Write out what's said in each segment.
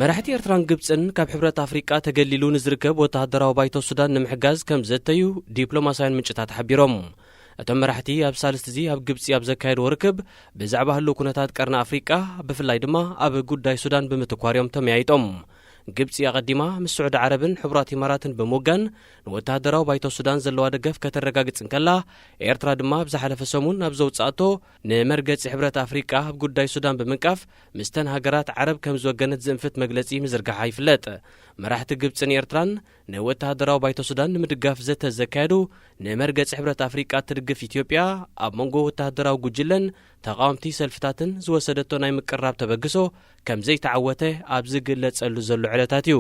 መራሕቲ ኤርትራን ግብጽን ካብ ሕብረት ኣፍሪቃ ተገሊሉ ንዝርከብ ወተሃደራዊ ባይቶ ሱዳን ንምሕጋዝ ከም ዘተዩ ዲፕሎማስያውያን ምንጭታት ሓቢሮም። እቶም መራሕቲ ኣብ ሳልስቲ እዚ ኣብ ግብጺ ኣብ ዘካየድዎ ርክብ፣ ብዛዕባ ህልው ኩነታት ቀርኒ ኣፍሪቃ፣ ብፍላይ ድማ ኣብ ጉዳይ ሱዳን ብምትኳር እዮም ተመያይጦም። ግብጺ ኣቐዲማ ምስ ስዑዲ ዓረብን ሕቡራት ኢማራትን ብምውጋን ንወተሃደራዊ ባይቶ ሱዳን ዘለዋ ደገፍ ከተረጋግጽ እንከላ፣ ኤርትራ ድማ ኣብ ዝሓለፈ ሰሙን ኣብ ዘውጽኣቶ ንመርገጺ ሕብረት ኣፍሪቃ ኣብ ጉዳይ ሱዳን ብምንቃፍ፣ ምስተን ሃገራት ዓረብ ከም ዝወገነት ዝእንፍት መግለጺ ምዝርጋሓ ይፍለጥ። መራሕቲ ግብጽን ኤርትራን ንወተሃደራዊ ባይቶ ሱዳን ንምድጋፍ ዘተ ዘካየዱ፣ ንመርገጺ ሕብረት ኣፍሪቃ እትድግፍ ኢትዮጵያ ኣብ መንጎ ወተሃደራዊ ጉጅለን ተቓወምቲ ሰልፍታትን ዝወሰደቶ ናይ ምቅርራብ ተበግሶ ከም ዘይተዓወተ ኣብ ዝግለጸሉ ዘሎ ዕለታት እዩ።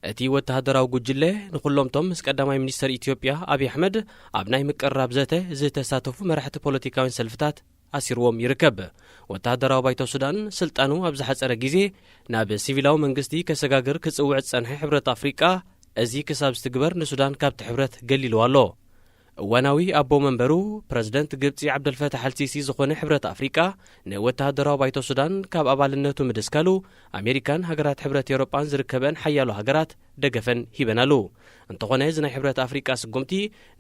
እቲ ወተሃደራዊ ጉጅለ ንኹሎምቶም ምስ ቀዳማይ ሚኒስተር ኢትዮጵያ ኣብይ ኣሕመድ ኣብ ናይ ምቅርራብ ዘተ ዝተሳተፉ መራሕቲ ፖለቲካውያን ሰልፍታት ኣሲርዎም ይርከብ። ወተሃደራዊ ባይቶ ሱዳን ስልጣኑ ኣብ ዝሓጸረ ግዜ ናብ ሲቪላዊ መንግስቲ ከሰጋግር ክጽውዕ ዝጸንሐ ሕብረት ኣፍሪቃ፣ እዚ ክሳብ ዝትግበር ንሱዳን ካብቲ ሕብረት ገሊልዋ ኣሎ። እዋናዊ ኣቦ መንበሩ ፕረዚደንት ግብጺ ዓብደልፈታሕ ኣልሲሲ ዝኾነ ሕብረት ኣፍሪቃ፣ ንወተሃደራዊ ባይቶ ሱዳን ካብ ኣባልነቱ ምድስካሉ፣ ኣሜሪካን ሃገራት ሕብረት ኤውሮጳን ዝርከበን ሓያሎ ሃገራት ደገፈን ሂበናሉ። እንተኾነ፣ እዚ ናይ ሕብረት ኣፍሪቃ ስጉምቲ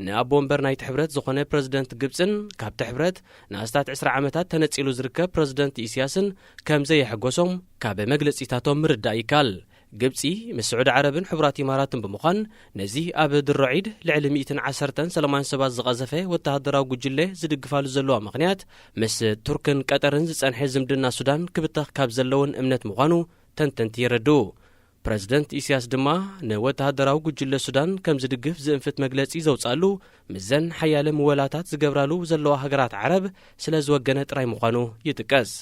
ንኣቦ ወንበር ናይቲ ሕብረት ዝኾነ ፕረዚደንት ግብጽን ካብቲ ሕብረት ንኣስታት ዕስራ ዓመታት ተነጺሉ ዝርከብ ፕረዚደንት ኢስያስን ከም ዘየሐጎሶም ካብ መግለጺታቶም ምርዳእ ይከኣል። ግብጺ ምስ ስዑዲ ዓረብን ሕቡራት ኢማራትን ብምዃን፣ ነዚ ኣብ ድሮ ዒድ ልዕሊ ሚእትን ዓሰርተን ሰላማውያን ሰባት ዝቐዘፈ ወተሃደራዊ ጉጅለ ዝድግፋሉ ዘለዋ ምኽንያት፣ ምስ ቱርክን ቀጠርን ዝጸንሐ ዝምድና ሱዳን ክብተኽ ካብ ዘለውን እምነት ምዃኑ ተንተንቲ የረድኡ። ፕረዚደንት ኢስያስ ድማ ንወተሃደራዊ ጉጅለ ሱዳን ከም ዝድግፍ ዝእንፍት መግለጺ ዘውጽኣሉ፣ ምስዘን ሓያለ ምወላታት ዝገብራሉ ዘለዋ ሃገራት ዓረብ ስለ ዝወገነ ጥራይ ምዃኑ ይጥቀስ።